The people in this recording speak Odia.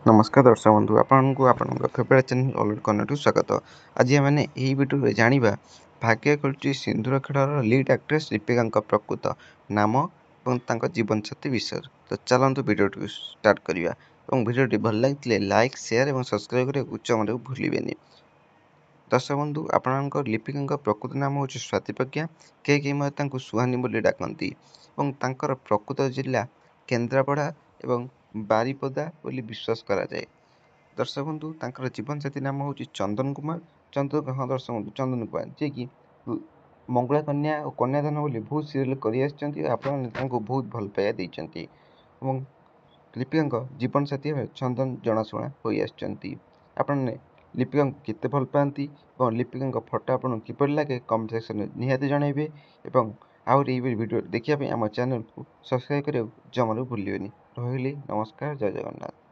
ନମସ୍କାର ଦର୍ଶକ ବନ୍ଧୁ, ଆପଣଙ୍କୁ ଆପଣଙ୍କ ଫେଭରାଇଟ୍ ଚ୍ୟାନେଲ୍ ଅଲିଉଡ଼ କର୍ଣ୍ଣରକୁ ସ୍ୱାଗତ। ଆଜି ଆମେ ଏହି ଭିଡ଼ିଓରେ ଜାଣିବା ଭାଗ୍ୟ ଖୋଲିଛି ସିନ୍ଦୁର ଖେଳର ଲିଡ୍ ଆକ୍ଟ୍ରେସ୍ ଲିପିକାଙ୍କ ପ୍ରକୃତ ନାମ ଏବଂ ତାଙ୍କ ଜୀବନସାଥୀ ବିଷୟରେ। ତ ଚାଲନ୍ତୁ ଭିଡ଼ିଓଟିକୁ ଷ୍ଟାର୍ଟ କରିବା ଏବଂ ଭିଡ଼ିଓଟି ଭଲ ଲାଗିଥିଲେ ଲାଇକ୍, ସେୟାର ଏବଂ ସବସ୍କ୍ରାଇବ୍ କରିବାକୁ ଜମାରୁ ଭୁଲିବେନି। ଦର୍ଶକ ବନ୍ଧୁ, ଆପଣଙ୍କ ଲିପିକାଙ୍କ ପ୍ରକୃତ ନାମ ହେଉଛି ସ୍ୱାତି ପ୍ରଜ୍ଞା। କେହି କେହି ମଧ୍ୟ ତାଙ୍କୁ ସୁହାନୀ ବୋଲି ଡାକନ୍ତି ଏବଂ ତାଙ୍କର ପ୍ରକୃତ ଜିଲ୍ଲା କେନ୍ଦ୍ରାପଡ଼ା ଏବଂ ବାରିପଦା ବୋଲି ବିଶ୍ୱାସ କରାଯାଏ। ଦର୍ଶକ ବନ୍ଧୁ, ତାଙ୍କର ଜୀବନସାଥୀ ନାମ ହେଉଛି ଚନ୍ଦନ କୁମାର ଚନ୍ଦନ। ହଁ ଦର୍ଶକ ବନ୍ଧୁ, ଚନ୍ଦନ କୁମାର, ଯିଏକି ମଙ୍ଗଳା କନ୍ୟା ଓ କନ୍ୟାଦାନ ବୋଲି ବହୁତ ସିରିଏଲ୍ କରିଆସିଛନ୍ତି ଓ ଆପଣମାନେ ତାଙ୍କୁ ବହୁତ ଭଲ ପାଇବା ଦେଇଛନ୍ତି ଏବଂ ଲିପିକାଙ୍କ ଜୀବନସାଥୀ ଭାବେ ଚନ୍ଦନ ଜଣାଶୁଣା ହୋଇଆସିଛନ୍ତି। ଆପଣମାନେ ଲିପିକାଙ୍କୁ କେତେ ଭଲ ପାଆନ୍ତି ଏବଂ ଲିପିକାଙ୍କ ଫଟୋ ଆପଣଙ୍କୁ କିପରି ଲାଗେ, କମେଣ୍ଟ ସେକ୍ସନରେ ନିହାତି ଜଣାଇବେ ଏବଂ ଆହୁରି ଏହିପରି ଭିଡ଼ିଓ ଦେଖିବା ପାଇଁ ଆମ ଚ୍ୟାନେଲକୁ ସବସ୍କ୍ରାଇବ୍ କରିବାକୁ ଜମାରୁ ଭୁଲିବେନି। ରହିଲି, ନମସ୍କାର, ଜୟ ଜଗନ୍ନାଥ।